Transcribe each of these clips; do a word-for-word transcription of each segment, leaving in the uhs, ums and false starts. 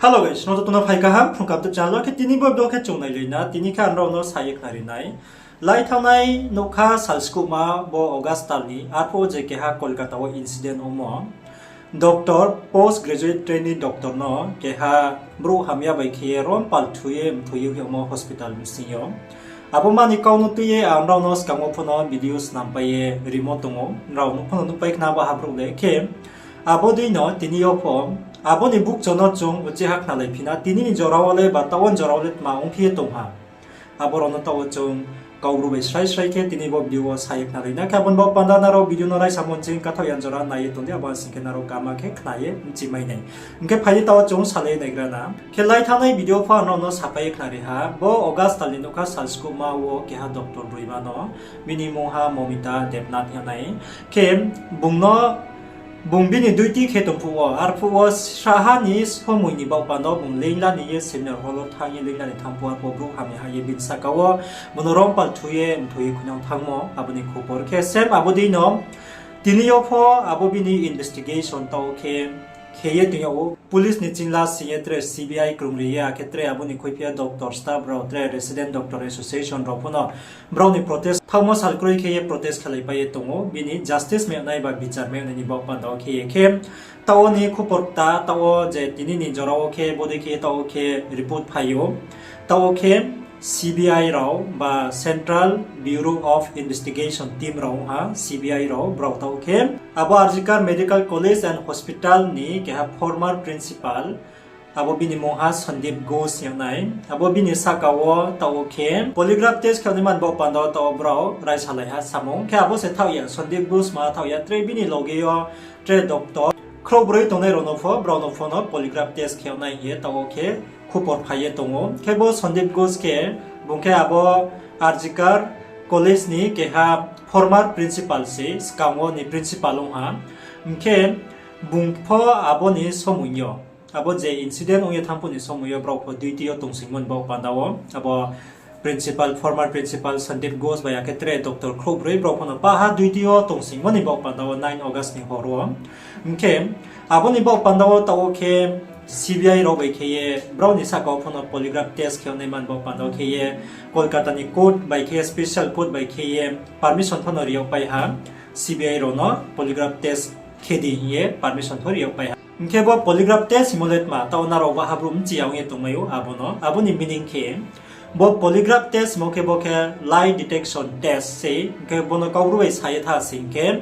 Hello guys, nrao joto no phai kaham Phrung Kam YouTube channel wo. Khe tini bo video khe chung nailai na, tini khe ang nrao no sa ye khnari nai. Lai thanngnai nougkha sal skuhma bo August tal ni, arphuh wo je keha Kolkata wo incident ongmo, doctor, post graduate trainee doctor no keha brouh hamya bai khe ye rom pal thu ye mthoi ye hingmo hospital bsing yo. Abo mani kau no tui ye ang nrao no skang wo pho no video snampai ye rimo tong ou, nrao no pho no nuhpai khna baha brouh le khe. Abo dei no tini yo pho, abo ni bukcho no chung uchih ha khnalai phi na, tini ni jora wo le ba taoh wo ni jora wo le tma ongphi ye tong ha. Abo rao no taoh wo chung Kaubru bai srai srai khe tini bo video wo sa ye khnalai na. Khe abo ni baoh panda nrao video no raisamo nching kathaoh ya jora nai ye tong di, abo sing khe nrao kama khe khna ye bchi mai nai. Hing khe phai di taoh wo chung salai ye naigra na. Khe lai thanngnai video pho ang nrao no sapai ye khnari ha. Bo August tal ni nougkha sal skuhma wo keha doctor broima no, bini mungha Momita Debnath hing nai. Khe bung no, bung bini duty khe tong phuh wo, arphuh wo sraha ni somoi ni baoh panda bung leingla ni ye seminar hall wo thanng ye leingla ni thanng phuh wo, arphuh brouh hamya ha ye bini sahka wo bung no rom pal thu ye mthoi ye khuinang thanngmo, abo ni khupor khe same abo dei no tini yo pho abo bini investigation taoh wo khe khe ye tong yag ou. Police ni chingla sing ye tre C B I krungri ye, akhe tre abo ni khuiphi ye doctor staff rao, tre Resident Doctor Association rao pho no brao ni protest thaohmo sal kroi khe ye protest khelaipai ye tong ou, bini justice mai nai ba bichar mai nai ni baoh panda wo khe ye khe. Taoh wo ni khupor kta, taoh wo je tini ni jora wo khe bodei khe taoh wo khe report phai ou. Taoh wo khe C B I rao ba Central Bureau of Investigation team rao ong ha, C B I rao brao taoh wo khe abo R G Kar Medical College and Hospital ni keha former principal, abo bini mungha Sandeep Ghosh hing nai. Abo bini sahka wo taoh wo khe polygraph test khe yag naima ni baoh panda wo taoh wo brao raisalai ha samung. Khe abo se thaoh ya, Sandeep Ghosh ma thaoh ya, tre bini loge yo tre doctor khrouhbroi tongnai rao no pho, brao no pho no polygraph test khe yag nai hing ye taoh wo khe khupor phai ye tong ou. Khe bo Sandeep Ghosh khe, bung khe abo R G Kar College ni keha former principal se, skang wo ni principal ong ha. Hing khe bung pho abo ni somoi yo, abo je incident ong ye thanng phuh ni somoi yo brao pho duty yo tongsingmo ni baoh panda wo, abo principal, former principal Sandeep Ghosh bai akhe tre doctor khrouhbroi brao pho no paha duty yo tongsingmo ni baoh panda wo nine August ni hor wo. Hing khe abo ni baoh panda wo taoh wo khe C B I rao bai khe ye brao ni sahka wo pho no polygraph test khe yag naima ni baoh panda wo khe ye Kolkata ni court bai khe, special court bai khe ye permission pho no ri yag pai ha, C B I rao no polygraph test khe di hing ye permission pho ri yag pai ha. Hing khe bo polygraph test hingmo le tma, taoh wo nrao baha brouh bchi ya ong ye tongmai ou abo no. Abo ni meaning khe, bo polygraph test hingmo khe bo khe lie detection test se, hing khe bo no Kaubru bai sa ye tha sing khe,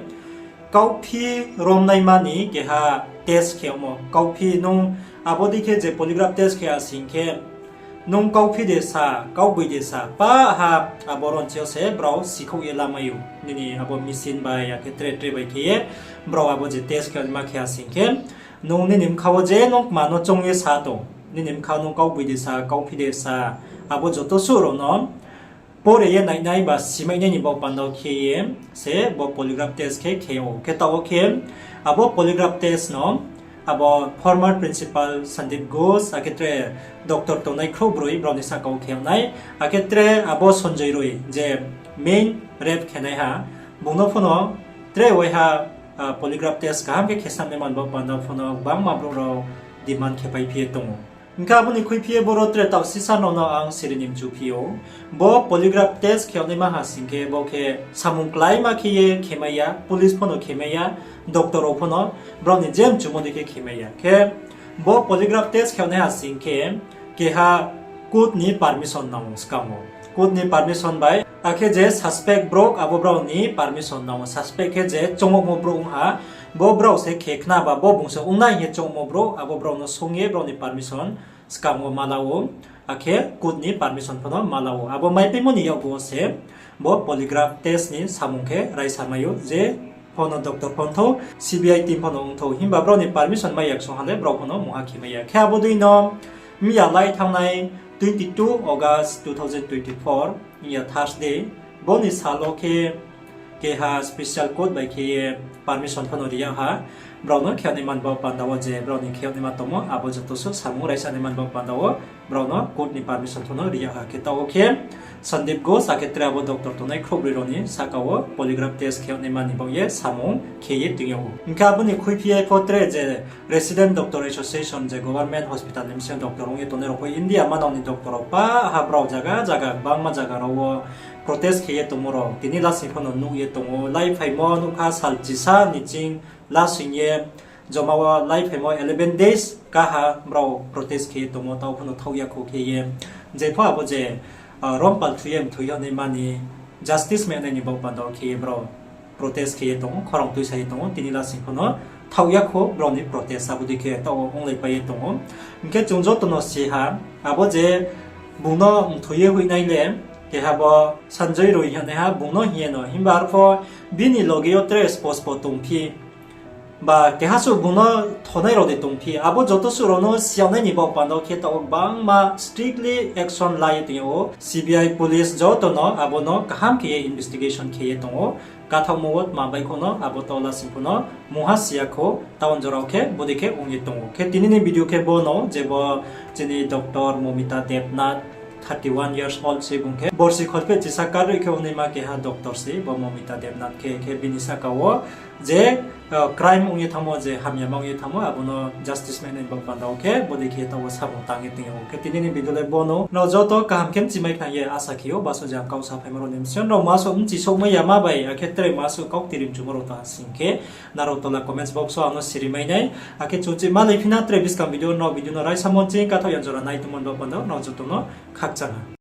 kauphi romnaima ni keha test khe yagmo. Kauphi nung abo dei khe je polygraph test khe ya sing khe, nung kauphi de sa, kaugboi de sa, paha abo ronchi yo se brao sikhouh ye lamai ou. Nini abo machine bai, akhe tre tre bai khe ye, brao abo je test khe yagnaima khe ya sing khe, nung nini bkha wo je nung kma no choung ye sa tong, nini bkha nung kaugboi de sa, kauphi de sa, abo joto suh rao no pore ye nainai ba simainai ni baoh panda wo khe ye se bo polygraph test khe khe yag ou. Khe taoh wo khe abo polygraph test no abo former principal Sandeep Ghosh, akhe tre doctor tongnai khrouhbroi brao ni sahka wo khe yag nai, akhe tre abo Sanjay Roy je main rape khe naiha, bung no pho no tre waiha polygraph test kaham khe khe snam naima ni baoh panda pho no gbangma brouh rao demand khe paiphi ye tong ou. Hing khe abo ni khuiphi ye boro tre taoh sisa no no ang siri ni mchuphi ou. Bo polygraph test khe yagnaima ha sing khe bo khe samung kláima khe ye khemai ya, police pho no khemai ya, doctor rao pho no brao ni je mchumo dei khe khemai ya. Khe bo polygraph test khe yagnaiha sing khe keha court ni permission nang ou skang wo. Court ni permission bai, akhe je suspect brouh abo brao ni permission nang ou. Suspect khe je choungmo brouh ong ha, bo brao se khe khna ba bo bung se ong nai hing ye choungmo brouh, abo brao no sung ye brao ni permission skang wo ma la ou, akhe court ni permission pho no ma la ou. Abo maipaimo ni yakgu wo se bo polygraph test ni samung khe raisa mai ou, je pho no doctor pho ongthou, C B I team pho no ongthou, himba brao ni permission mai ya ksong ha le brao pho no mungha khemai ya. Khe abo dei no mya lai thanngnai twenty two August two thousand twenty four, mya Thursday, bo ni sal wo khe keha special court bai khe ye permission pho no ri ya ha. brao no khe yagnaima ni baoh panda wo je brao ni khe yagnaima tongmo abo joto suh samung raisa naima ni baoh panda wo brao no court ni permission pho no ri yag ha. Khe taoh wo khe Sandeep Ghosh akhe tre abo doctor tongnai khrouhbroi rao ni sahka wo polygraph test khe yagnaima ni baoh ye samung khe ye toing yag ou. Hing khe abo ni khuiphi ye pho tre je Resident Doctor Association je government hospital ni bsing yo doctor ong ye tongnai rao pho India manang ni doctor rao pah ha brao zaga zaga gbangma zaga rao wo protest khe ye tongmo rao tini lasing pho no nuh ye tong ou. Laiphaimo nuh kha sal chisa ni ching lasing ye joma wo laiphaimo eleven days kaha brao protest khe ye tongmo taoh pho no thaoh ya khou khe ye. Je pho abo je, ah, rompal thu ye mthoi yagnaima ni justice manai ni baoh panda wo khe ye brao protest khe ye tong ou, khorang tuisa ye tong ou, tini lasing pho no thaoh ya khou brao ni protest abo dei khe taoh wo onglaipai ye tong ou. Hing khe chung joto no si ha, abo je bung no mthoi ye hoihnai le, keha bo Sanjoy Roy hing ye naiha bung no hing ye no, himba arpho bini loge yo tre spo spo tongphi, ba keha suh bung no thonai rao de tongphi, abo joto suh rao no si yagnai ni baoh panda wo khe taoh wo gbangma strictly action la ye toing yag ou. C B I police joto no abo no kaham khe ye investigation khe ye tong ou. Kathaohmo wo tma baihkhouh no abo taoh lasing pho no mungha si ya khou, taoh jora wo khe bodei khe ong ye tong ou. Khe tini ni video khe bo no je bo chini doctor Momita Debnath, thirty one years old se bung khe, borsi kholpheh chisa karoi khe ongnaima keha doctor se bo Momita Debnath khe, khe bini sahka wo je, ah, crime ong ye thanngmo, je hamyama ong ye thanngmo, abo no justice manai ni baoh panda wo khe bodei khe taoh wo samung tang ye toing yag ou. Khe tini ni video le bo no, nrao joto kaham khe mchimai khna ye asa khe ou, baso je ang kau saphaimo rao ni bsing yo nrao ma suh mchisouhmai yama bai akhe tre ma suh kau ktirimchumo rao tong ha sing khe, nrao tola comments box wo ang no siri mai nai. Akhe chung chih malaiphi na tre buskang video, nrao video no raisa mo ching kathaoh ya jora nai tongmo ni baoh panda wo nrao joto no khakchang ha.